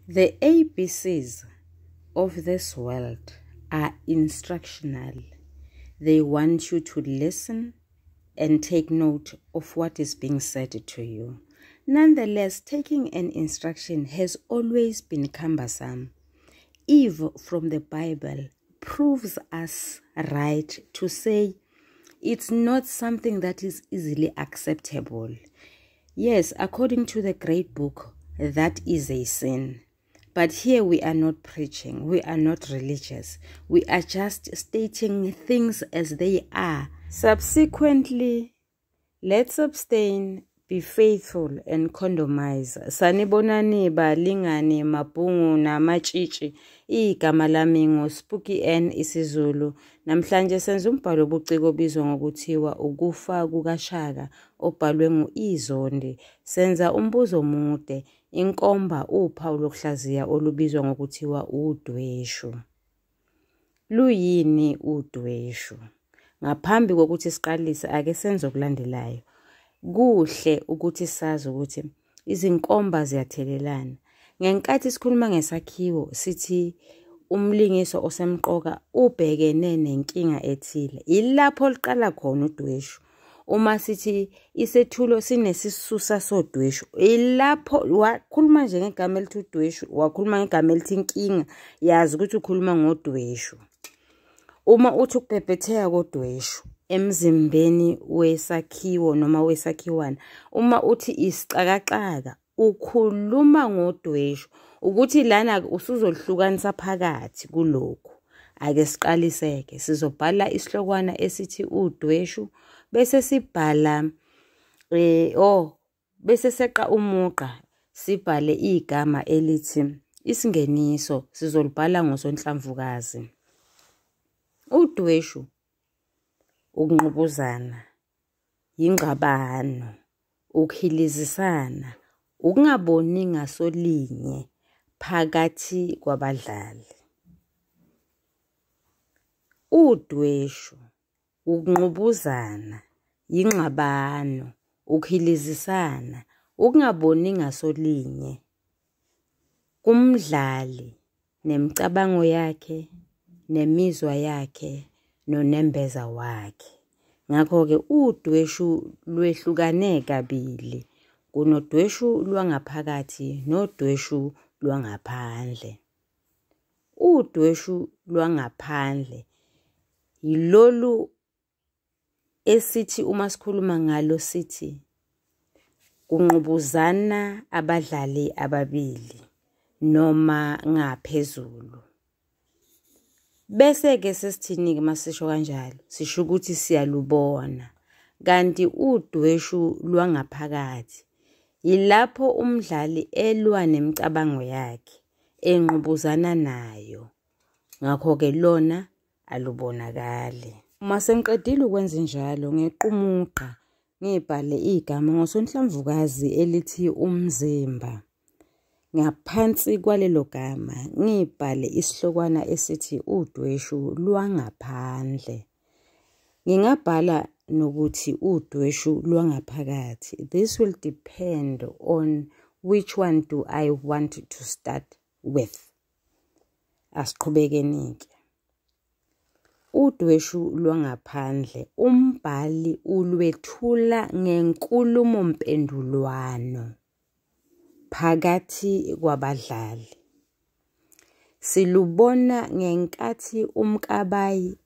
The ABCs of this world are instructional. They want you to listen and take note of what is being said to you. Nonetheless, taking an instruction has always been cumbersome. Eve from the Bible proves us right to say it's not something that is easily acceptable. Yes, according to the great book, that is a sin. But here we are not preaching, we are not religious. We are just stating things as they are. Subsequently, let's abstain, be faithful and condomize. Sanibonani balingani mabhungu namatshitshi. Igama lami nguSpooky N isiZulu. Namhlanje senza umbhalo obuciko obizwa ngokuthiwa Ukufa kukaShaka obhalwe ngu-Izondi. Senza umbuzo omude, inkomba uphawu lokuhlaziya olubizwa ngokuthiwa udweshu. Luyini udweshu? Ngaphambi kokuthi siqalise ake senze okulandelayo. Kuhle ukuthi sazi ukuthi izinkomba ziyathelelana. Ngenkathi sikhuluma ngesakhiwo sithi umlingiswa osemqoka ubhekene nenkinga ethile. Ilapho liqala khona udweshu. Uma sithi isethulo sinesisusa sodweshu, ilapho wakhuluma nje ngegama elithi udweshu, wakhuluma ngegama elithi inkinga, yazi ukuthi ukhuluma ngodweshu. Uma uthi ukubhebhetheka kodweshu emzimbeni wesakhiwo noma wesakhiwana, uma uthi isixakaxaka ukhuluma ngodweshu, ukuthi lana usuzohlukanisa phakathi kulokhu. Ake siqaliseke, sizobhala isihlokwana esithi udweshu, bese sibhala bese seqa umugqa, sibhale igama elithi isingeniso, sizolibhala ngosonhlamvukazi. Udweshu ukungqubuzana, ingxabano, ukuhilizisana, ukungaboni ngasolinye phakathi kwabadlali. Udweshu ukungqubuzana, ingxabano, ukuhilizisana, ukungaboni ngasolinye kumdlali nemicabango yakhe, nemizwa yakhe, nonembeza wakhe. Ngakho-ke udweshu lwehlukane kabili, kunodweshu lwangaphakathi nodweshu lwangaphandle. Udweshu lwangaphandle yilolu esithi uma sikhuluma ngalo sithi kunqubuzana abadlali ababili noma ngaphezulu. Bese-ke sesithini-ke masisho kanjalo, sisho ukuthi siyalubona. Kanti udweshu lwangaphakathi yilapho umdlali elwa nemicabango yakhe, enqubuzana nayo. Ngakho-ke lona alubonakali. Uma sengiqedile ukwenza njalo, ngeqa umugqa ngibhale igama ngosonhlamvukazi elithi umzimba. Ngaphansi kwalelo gama ngibhale isihlokwana esithi udweshu lwangaphandle. Ngingabhala nokuthi udweshu lwangaphakathi. This will depend on which one do I want to start with. Asiqhubekeni-ke. Udweshu lwangaphandle umbhali ulwethula ngenkulumo-mpendulwano phakathi kwabadlali. Silubona ngenkathi uMkabayi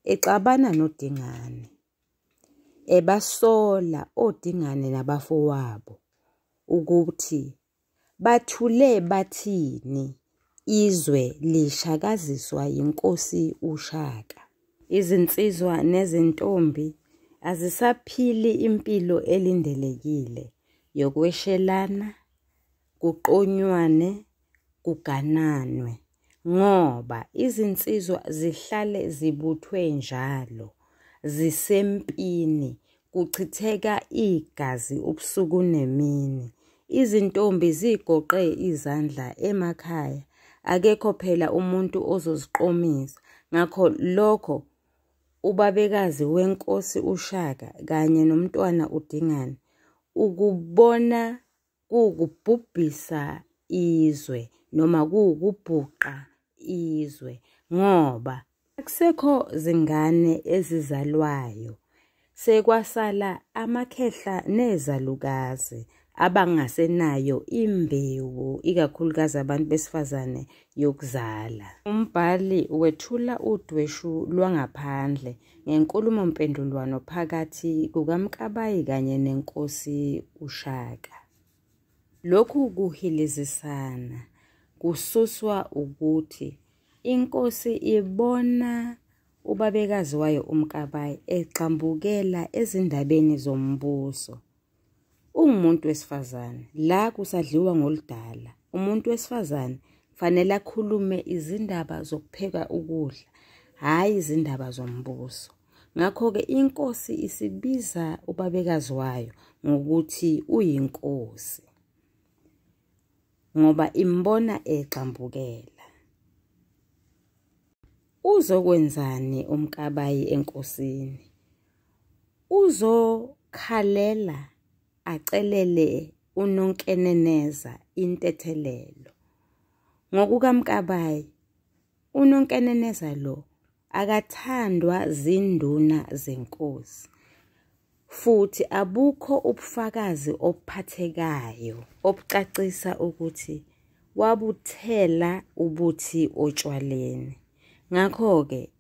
exabana noDingane, ebasola oDingane nabafowabo ukuthi bathule bathini izwe lishakaziswa yinkosi uShaka. Izinsizwa nezintombi azisaphili impilo elindelekile yokweshelana, kuqonywane, kugananwe, ngoba izinsizwa zihlale zibuthwe njalo, zisempini, kuchitheka igazi ubusuku nemini. Izintombi zigoqe izandla emakhaya, akekho phela umuntu ozoziqomisa. Ngakho lokho ubabekazi wenkosi uShaka kanye nomntwana uDingane ukubona kuwukubhubhisa izwe noma kuwukubhuqa izwe, ngoba akusekho zingane ezizalwayo, sekwasala amakhehla nezalukazi abangasenayo imbewu, ikakhulukazi abantu besifazane, yokuzala. Umbhali wethula udweshu lwangaphandle ngenkulumompendulwano phakathi kukaMkabayi kanye nenkosi uShaka. Lokhu kuhilizisana kususwa ukuthi inkosi ibona ubabekazi wayo uMkabayi egxambukela ezindabeni zombuso. Ungumuntu wesifazane, la kusadliwa ngoludala. Umuntu wesifazane kufanele akhulume izindaba zokupheka ukudla, hhayi izindaba zombuso. Ngakho-ke inkosi isibiza ubabekazi wayo ngokuthi uyinkosi, ngoba imbona egxambukela. Uzokwenzani uMkabayi enkosini? Uzokhalela acelele uNonkeneneza intethelelo. NgokukaMkabayi, uNonkeneneza lo akathandwa zinduna zenkosi, futhi abukho ubufakazi obuphathekayo obucacisa ukuthi wabuthela ubuthi otshwaleni. Ngakho-ke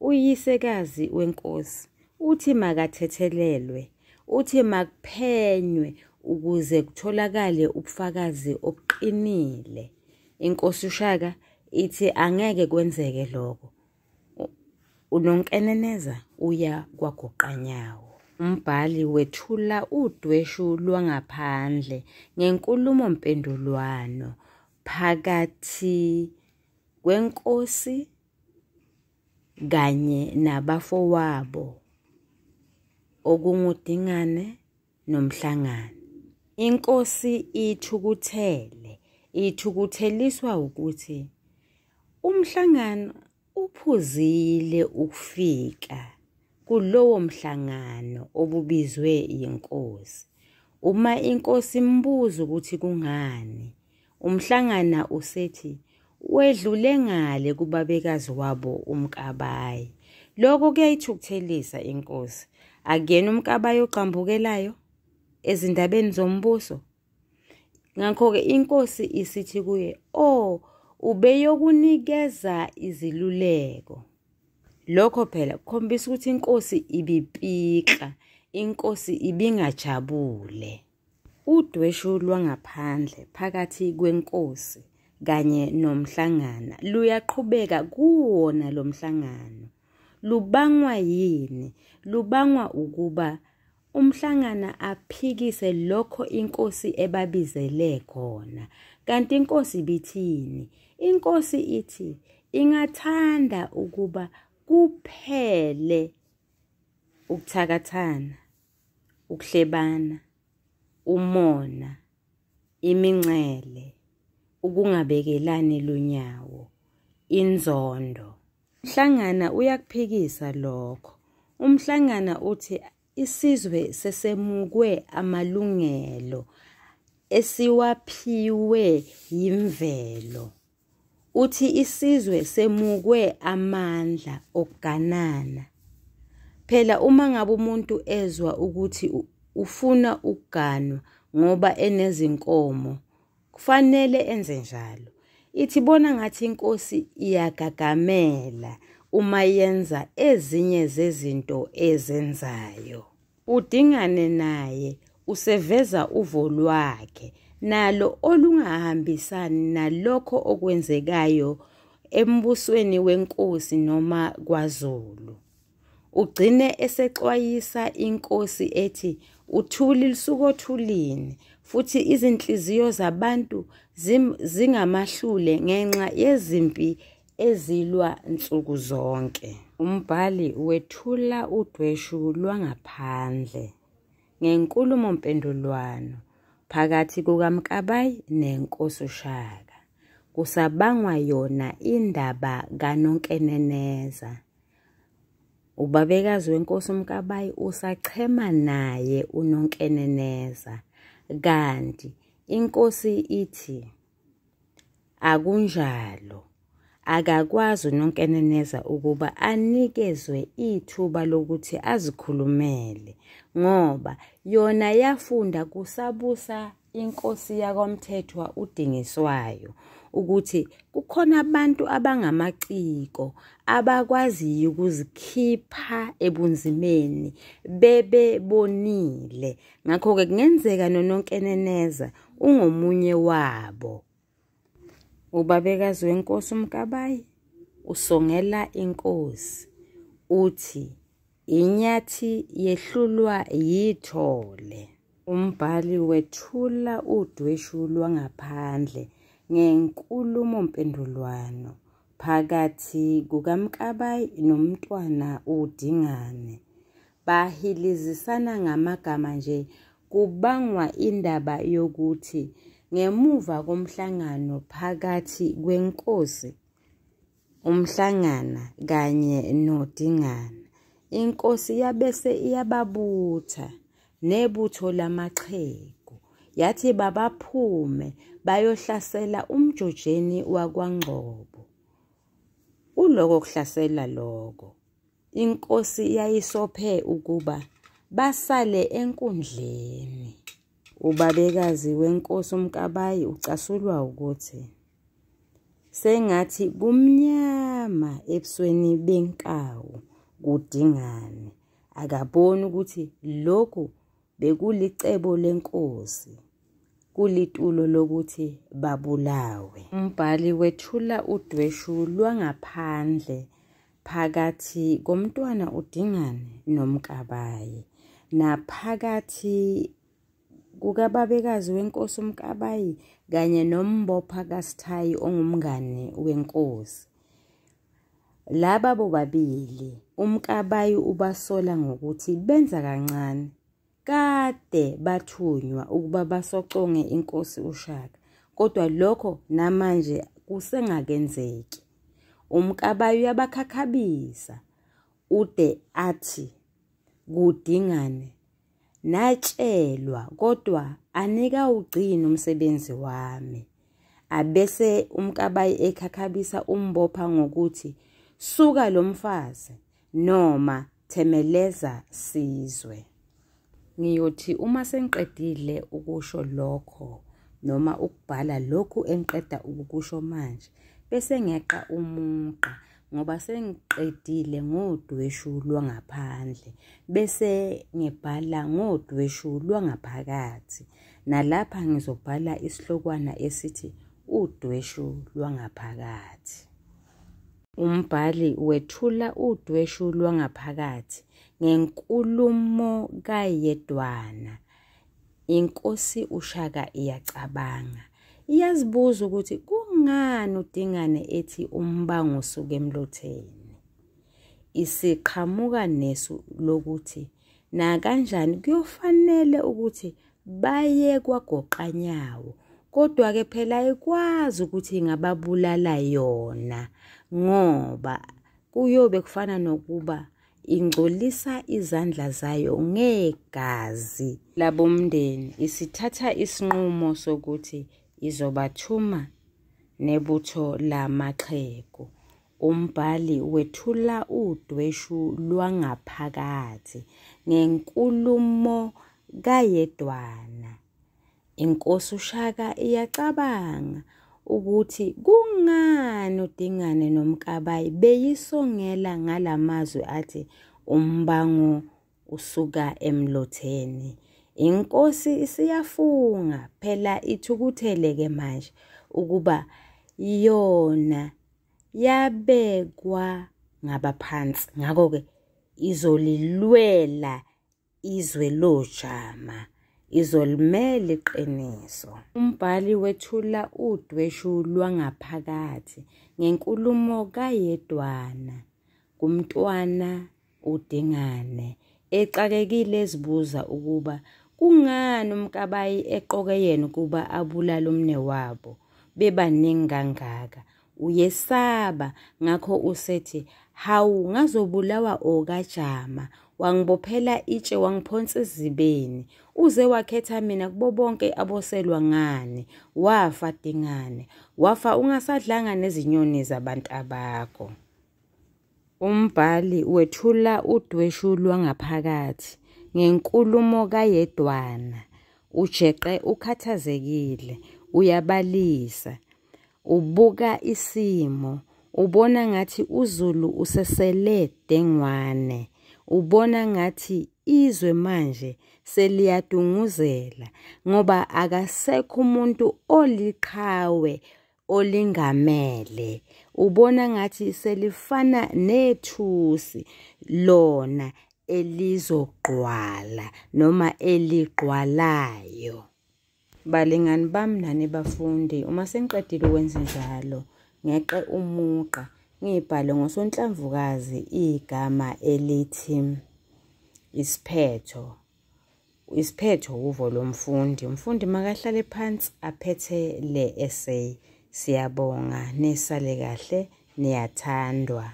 uyisekazi wenkosi uthi makathethelelwe, uthi makuphenywe ukuze kutholakale ubufakazi obuqinile. Inkosi uShaka ithi angeke kwenzeke lokho. UNonkeneneza uya kwaGoqanyawo. Umbhali wethula udweshu lwangaphandle ngenkulumompendulwano phakathi kwenkosi kanye nabafowabo okunguDingane noMhlangana. Inkosi ithukuthele, ithukutheliswa ukuthi uMhlangana uphuzile ukufika kulowo mhlangano obubizwe yinkosi. Uma inkosi imbuza ukuthi kungani, uMhlangana usethi wedlule ngale kubabekazi wabo uMkabayi. Lokho kuyayithukuthelisa inkosi. Akuyena uMkabayi ogxambukelayo ezindabeni zombuso. Ngakho-ke inkosi isithi kuye, "Oh, ubeyokunikeza iziluleko." Lokho phela kukhombisa ukuthi inkosi ibipika, inkosi ibingajabule. Udweshu lwangaphandle phakathi kwenkosi kanye noMhlangana luyaqhubeka kuwona lo mhlangano. Lubangwa yini? Lubangwa ukuba uMhlangana aphikise lokho inkosi ebabizele khona. Kanti inkosi ibithini? Inkosi ithi ingathanda ukuba kuphele ukuthakathana, ukuhlebana, umona, imincele, ukungabekelani lunyawo, inzondo. Umhlangana uyakuphikisa lokho. Umhlangana uthi isizwe sesemukwe amalungelo esiwaphiwe yimvelo. Uthi isizwe semukwe amandla okuganana. Phela uma ngabe umuntu ezwa ukuthi ufuna ukuganwa ngoba enezinkomo, kufanele enze njalo. Ithi bona ngathi inkosi iyagagamela uma yenza ezinye zezinto ezenzayo. UDingane naye useveza uvo lwakhe nalo olungahambisani nalokho okwenzekayo embusweni wenkosi noma kwaZulu. Ugcine esexwayisa inkosi ethi uthuli lusuka othulini futhi izinhliziyo zabantu zingamahlule ngenxa yezimpi ezilwa nsuku zonke. Umbhali wethula udweshu lwangaphandle ngenkulumompendulwano phakathi kukaMkabayi nenkosi uShaka. Kusabangwa yona indaba kaNonkeneneza. Ubabekazi wenkosi uMkabayi usachema naye uNonkeneneza, kanti inkosi ithi Akunjalo. Akakwazi uNonkeneneza ukuba anikezwe ithuba lokuthi azikhulumele ngoba yona yafunda kusabusa inkosi yakwaMthethwa uDingiswayo ukuthi kukhona abantu abangamaciko abakwaziyo ukuzikhipha ebunzimeni bebebonile. Ngakho-ke kungenzeka noNonkeneneza ungomunye wabo. Ubabekazi wenkosi uMkabayi usongela inkosi uthi inyathi yehlulwa yithole. Umbhali wethula udweshu lwangaphandle ngenkulumo-mpendulwano phakathi kukaMkabayi nomntwana uDingane. Bahilizisana ngamagama nje kubangwa indaba yokuthi ngemuva komhlangano phakathi kwenkosi uMhlangana kanye noDingane, inkosi yabese iyababutha nebutho lamaxhegu yathi babaphume bayohlasela uMjojeni wakwaNgcobo. Kuloko kuhlasela lokho, inkosi yayisophe ukuba basale enkundleni. Ubabekazi wenkosi uMkabayi ucasulwa ukuthi sengathi kumnyama ebusweni benkawu kuDingane. Akaboni ukuthi lokhu bekulicebo lenkosi, kulitulo lokuthi babulawe. Umbhali wethula udweshu lwangaphandle phakathi komntwana uDingane noMkabayi naphakathi kukababekazi wenkosi uMkabayi kanye noMbopha kaSithayi ongumngani wenkosi. Laba bobabili uMkabayi ubasola ngokuthi benza kancane, kade bathunywa ukuba basoconge inkosi uShaka, kodwa lokho namanje kusengakenzeki. UMkabayi uyabakhakhabisa ude athi kuDingane, natshelwa kodwa anikawugcini umsebenzi wami. Abese uMkabayi ekhakhabisa uMbopha ngokuthi suka lo mfazi noma themeleza sizwe. Ngiyothi uma sengiqedile ukusho lokho noma ukubhala lokhu engiqeda ukukusho manje, bese ngeqa umugqa ngoba sengiqedile ngodweshu lwangaphandle, bese ngibhala ngodweshu lwangaphakathi. Nalapha ngizobhala isihlokwana esithi udweshu lwangaphakathi. Umbhali wethula udweshu lwangaphakathi ngenkulumo kayedwana. Inkosi uShaka iyacabanga, iyazibuza ukuthi kungani uDingane ethi umbango usuke emlotheni. Isiqhamuka nesu lokuthi nakanjani kuyofanele ukuthi baye kwaGoqanyawo, kodwa-ke phela ayikwazi ukuthi ingababulala yona ngoba kuyobe kufana nokuba ingcolisa izandla zayo ngegazi labomndeni. Isithatha isinqumo sokuthi izobathuma nebutho lamaxhegu. Umbhali wethula udweshu lwangaphakathi ngenkulumo kayedwana. Inkosi uShaka iyacabanga ukuthi kungani uDingane noMkabayi beyisongela ngalamazwi athi umbango usuka emlotheni. Inkosi isiyafunga phela ithukuthele-ke manje ukuba yona yabekwa ngabaphansi, ngakho-ke izolilwela izwe lojama, izolimela iqiniso. Umbhali wethula udweshu lwangaphakathi ngenkulumo kayedwana kumntwana uDingane, exakekile ezibuza ukuba kungani uMkabayi eqoke yena ukuba abulale umnewabo bebaningi kangaka. Uyesaba, ngakho usethi hawu ngazobulawa okaJama, Wangibophela itshe wangiphonsa esizibeni. Uze wakhetha mina kubo bonke aboselwa ngani. Wafa Dingane, wafa ungasadlanga nezinyoni zabantabakho. Umbhali wethula udweshu lwangaphakathi ngenkulumo kaYedwana. Ujeqe ukhathazekile, uyabalisa. Ubuka isimo, ubona ngathi uZulu usesele dengwane. Ubona ngathi izwe manje seliyadunguzela ngoba akasekho umuntu oliqhawe olingamele. Ubona ngathi selifana nethusi lona elizogqwala noma eligqwalayo. Balingani bami nani bafundi, uma sengiqedile ukwenza njalo, ngeqe umugqa ngibhale ngosonhlamvukazi igama elithi isiphetho. Isiphetho uvo lomfundi. Umfundi makahlale phansi aphethe le essay. Siyabonga, nisale kahle, niyathandwa.